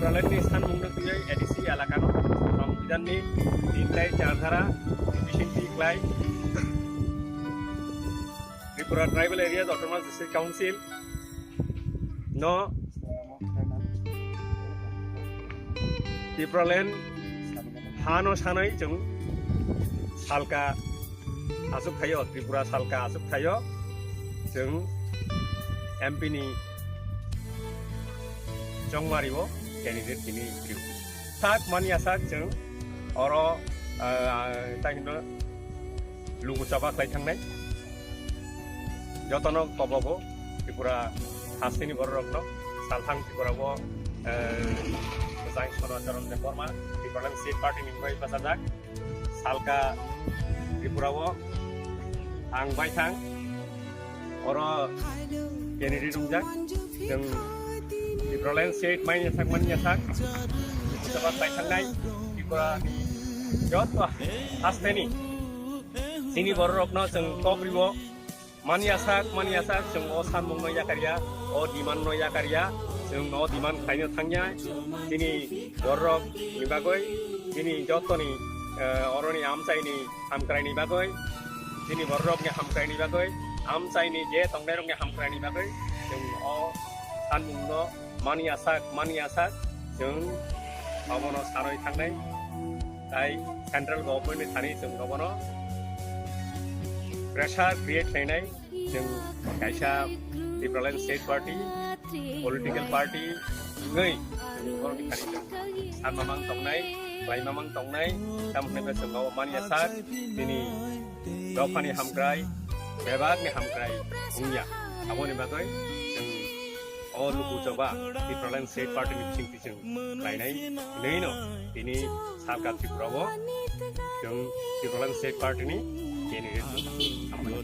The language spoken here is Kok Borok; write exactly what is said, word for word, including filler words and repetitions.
Tripura ni sanmung no twiwi A D C elaka no Songbidan ni tin tai char dhara bising twi klai Tripura Tribal Areas Autonomous District Council no Tipraland hano sanai chwng salka aswk thaio, Tripura salka aswk thaio, chwng M P ni chongmari o candidate tini rw sak mani asak chwng oro, ah, tai hino lugu choba khlai thangnai. Jotono kobogo Tripura hasteni bororokno salthang Tripura o, eh, Bwsai Sono Charan Debbarma Tipraland State Party ni bai bachajak. Salka Tripura o ang bai thang oro candidate wngjak. Chwng Tipraland State mai nyasak mani nyasak. Sabak bai thangnai Tripura joto hasteni chini bororokno chwng kok riwo. Mani asak, mani asak, chwng o sanmung no yakarya, o demand no yakarya, chwng o demand khlaino thangya, chini bororok ni bagwi, chini joto ni, eh, oroni amchai ni hamkrai ni bagwi, chini bororok ni hamkrai ni bagwi, amchai ni je tongnai rok ni hamkrai ni bagwi, chwng o sanmung no mani asak, mani asak, chwng obono sanwi thangnai, tai central government ni thani chwng obono pressure create khlainai. Chwng kaisa Tipraland State Party, political party wngwi chwng borokni thani chwng sanma mang tongnai, khlaima mang tongnai, tamo hwnwi chwng o mani asak, chini dophani hamkrai, bebakni hamkrai wngya. Aboni bagwi chwng o luku choba Tipraland State Party ni bisingtwi chwng khlainai hwnwi no tini salka Tripura o chwng Tipraland State Party ni candidate hamkrai.